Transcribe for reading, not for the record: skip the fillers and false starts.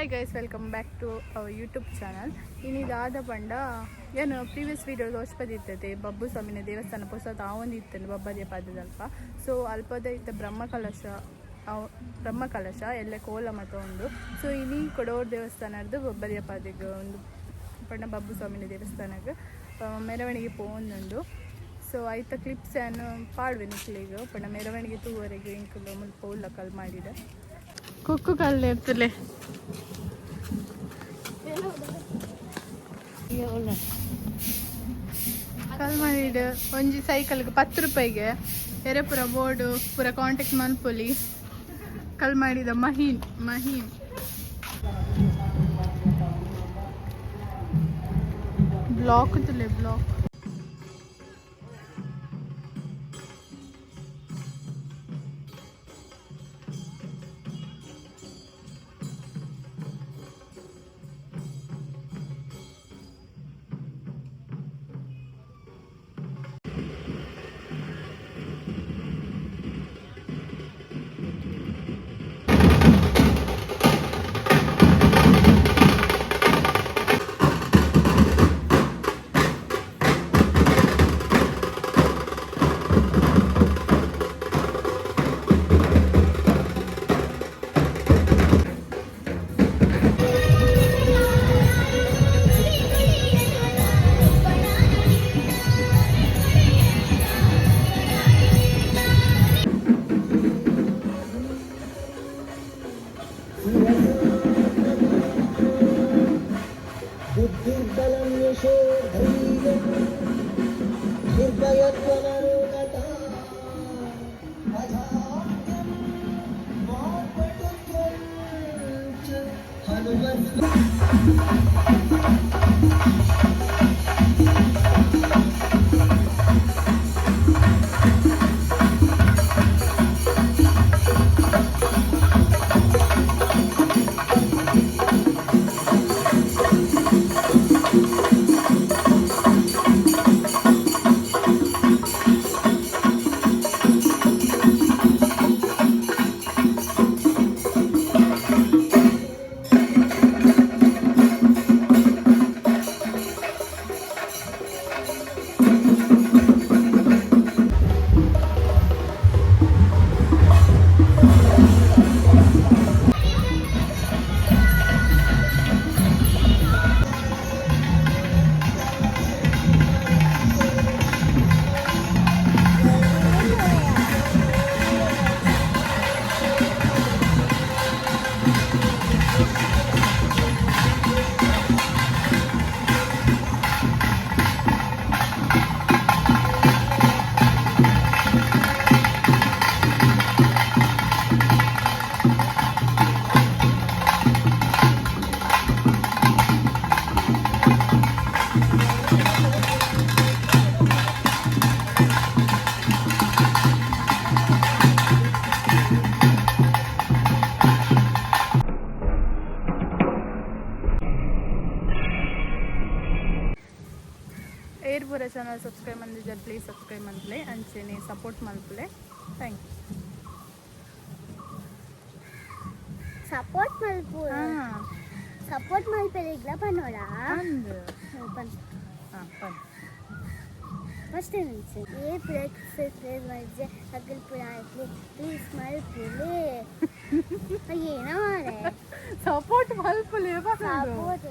Hi guys, welcome back to our YouTube channel. ಇನಿ ದಾದ ಪಂಡ ಏನು ಪ್ರೀವಿಯಸ್ ವೀಡಿಯೋ ದೋಷ್ಪದಿತ್ತತೆ ಬಬ್ಬು ಸ್ವಾಮಿನ ದೇವಸ್ಥಾನ ಪೊಸ ತಾವೊಂದು ಇತ್ತಂಡು ಬಬ್ಬದಿಯ ಪದದಲ್ಪ. ಸೊ ಅಲ್ಪದ ಇತ್ತ ಬ್ರಹ್ಮಕಲಶ, ಅವು ಬ್ರಹ್ಮಕಲಶ ಎಲ್ಲ ಕೋಲ ಮತ ಉಂಡು. ಸೊ ಇನಿ ಕೊಡೋರ್ ದೇವಸ್ಥಾನದ್ದು ಬಬ್ಬದಿಯ ಪಾದಿಗೆ ಒಂದು ಪಂಡ ಬಬ್ಬು ಸ್ವಾಮಿನ ದೇವಸ್ಥಾನಕ್ಕೆ ಮೆರವಣಿಗೆ ಪೋವೊಂದುಂಡು. ಸೊ ಐತ ಕ್ಲಿಪ್ಸ್ ಅನ್ನು ಪಾಡ್ವೆ ನಿಕ್ಲೆಗ್. ಪಂಡ ಮೆರವಣಿಗೆ ತೂವರೆಗೆ ಇಂಕುಲು ಮುಲ್ಪ ಉಲ್ಲ ಕಲ್ ಮಾಡಿದ ಕುಕ್ಕು ಕಲ್ಲು ಇರ್ತಲೆ. ಕಲ್ಮಡಿಡ್ ಒಂಜಿ ಸೈಕಲ್ಗೆ 10 ರೂಪಾಯಿಗೆ. ಎರೆಪುರ ಬೋರ್ಡು ಪೂರ ಕಾಂಟ್ಯಾಕ್ಟ್ ಮನ್ಪೊಲಿ. ಕಲ್ಮಾಡಿದ ಮಹೀನ್ ಮಹೀನ್ ಬ್ಲಾಕ್ ತುಲೆ ಬ್ಲಾಕ್. बुद्धिर्बलं यशोधैर्यं निर्भयत्वमरोगता अजाड्यं वाक्पटुत्वं च हनुमत्. ಏರ್ ಪೂರ ಚಾನಲ್ ಸಬ್ಸ್ಕ್ರೈಬ್ ಮಂದಿದ್ದಾರೆ, ಪ್ಲೀಸ್ ಸಬ್ಸ್ಕ್ರೈಬ್ ಮನ್ಪುಲೆ, ಅಂಚೆನೆ ಸಪೋರ್ಟ್ ಮನ್ಪುಲೆ. Thank you. Support ಮಲ್ಪು. ಹಾಂ. ಸಪೋರ್ಟ್ ಮಲ್ಪೆರೆಗ್ಲ ಪನೋಡ. ಅಂದ್. ಪನ್. ಹಾಂ, ಪನ್. ಫಸ್ಟ್ ಏ ಪುರ ಸಬ್ಸ್ಕ್ರೈಬ್ ಮಲ್ಜೆ ಅಗಲ್ ಪುರ ಪ್ಲೀಸ್ ಮಲ್ಪುಲೆ. ಏನೋ ಮಾರೆ. ಸಪೋರ್ಟ್ ಮಲ್ಪುಲೆ. ಸಪೋರ್ಟ್.